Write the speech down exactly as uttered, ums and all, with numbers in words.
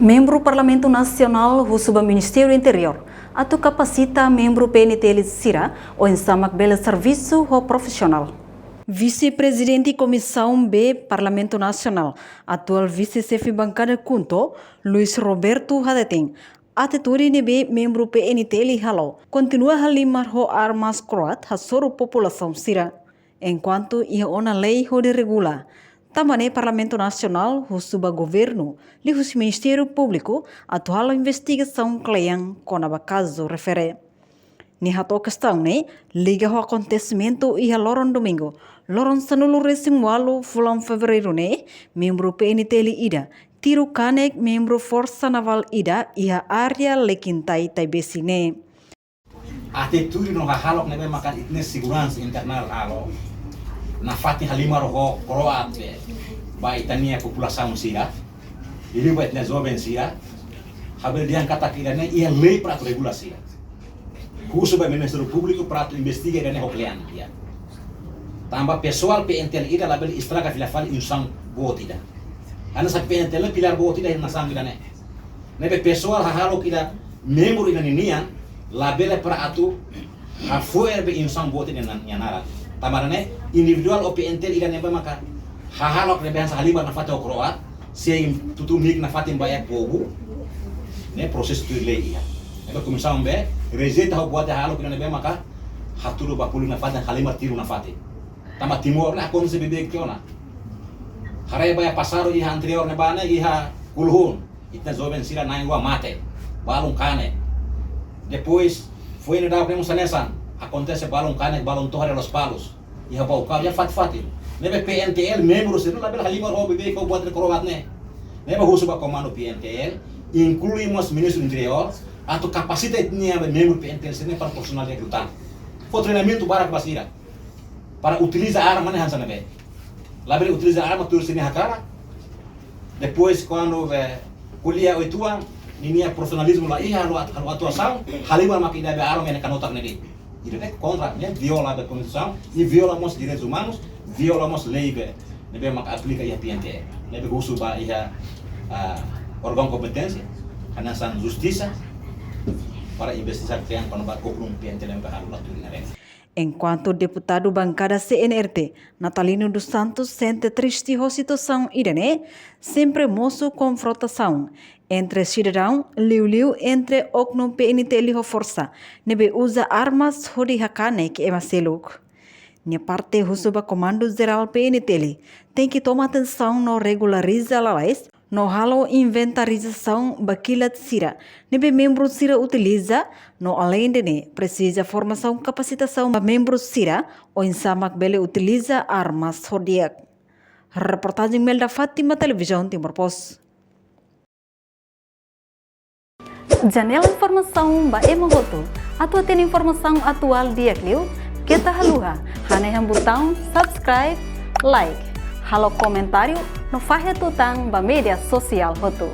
Membru Parlamentu Nasionál husu ba Ministériu Interiór atu kapasita membru P N T L sira oinsá mak bele servisu ho profisionál. Vise-Prezidente Komisaun B Parlamentu Nasionál, atuál Vise-Xefe Bankada KHUNTO, Luis Roberto hateten, atitude ne'ebé membru P N T L halo kontinua halimar ho armas kroat hasoru populasaun sira. Enkuantu iha ona lei hodi regula, tanba ne'e Parlamentu Nasionál husu ba governu liuhusi Ministériu Públiku atu halo investigasaun kle'an kona-ba kazu refere. Nia hato'o kestaun ne'e liga ho akontesimentu iha loron Domingu, loron sanulu-resin-ualu fulan Fevereiru ne'e, membru P N T L ida tiru kanek membru Forsa Navál ida iha área Lekintai, Taibesi ne'e. Atitude no hahalok ne'ebé maka ita-nia seguransa internál halo, nafatin halimar ho kroat be ba ita-nia populasaun sira, liuliu ba ita-nia joven sira, ha'u bele dehan katak ida-ne'e iha lei para atu regula sira. Husu ba Ministériu Públiku para atu investiga ida-ne'e ho kle'an, ya. Tanba pesoál P N T L ida labele estraga fila fali instituisaun boot ida. Hanesan P N T L pilár boot ida iha nasaun ida-ne'e. Ne'ebé pesoál hahalok ida membru ida ninian labele para atu hafo'er be instituisaun boot ida nia naran. Tanba ne'e individuál ou P N T L ida ne'ebé maka hahalok ne'ebé hanesan halimar nafatin ho kroat, sei tutuir nafatin ba iha povu, ne'e prosesu tuir lei iha. Ne'ebé Komisaun B rejeita ho buat hahalok ida ne'ebé maka hatudu ba públiku nafatin halimar tiru nafatin. Tanba Timor ne'e akontese beibeik tiha ona. Haree ba iha pasadu iha anteriór ne'ebá ne'e iha Kuluhun, ita-nia joven sira na'in-rua mate, balun kanek. Depois, foin daudauk ne'e mós hanesan, akontese balun kanek, balun to'o haree Lospalos. Iha Baucau, iha fatin-fatin. Ne'ebé P N T L membru sira labele halimar ho beibeik ho buat kroat ne'e. Ne'ebé husu ba komandu P N T L, inklui mós Ministériu Interiór, atu kapasita ita-nia membru P N T L sira-ne'e para profisionál de grutan. Fó treinamentu barak ba sira para utiliza arma ne'e hanesan ne'ebé. Labele utiliza arma tuir sira-nia hakarak. Depois, kuandu be ko'alia uitoan, ninia profisionalizmu la iha, halo at-, halo atuasaun, halimar mak ida be arma iha nia kanotak ne'e de'it. Ida-ne'e kontra, ne'e viola be Konstituisaun, i viola mós direitus umanus, viola mós lei be ne'ebé mak aplika iha P N T L. Ne'ebé husu ba iha, ah, órgaun kompeténsia, hanesan justisa, para investiga kle'an kona-ba oknum P N T L ne'ebé halo la tuir nia regra. Enkuantu deputadu bankada C N R T, Natalino dos Santos, sente triste ho situasaun ida-ne'e, sempre mosu konfrontasaun entre sidadaun, liuliu entre oknum P N T L ho forsa ne'ebé uza armas hodi hakanek ema seluk. Nia parte husu ba Komandu Jerál P N T L tenke toma atensaun no regulariza lalais, no halo inventarizasaun ba kilat sira ne'ebé membru sira utiliza, no aleinde ne'e presiza formasaun kapasitasaun ba membru sira oinsá mak bele utiliza armas ho di'ak. Reportajen Melda Fátima, Televizaun Timor Post. Janela informasaun ba ema hotu. Atu hatene informasaun atuál di'ak liu, keta haluha hanehan butaun subscribe, like, halo komentáriu no fahe tutan ba média sosiál hotu.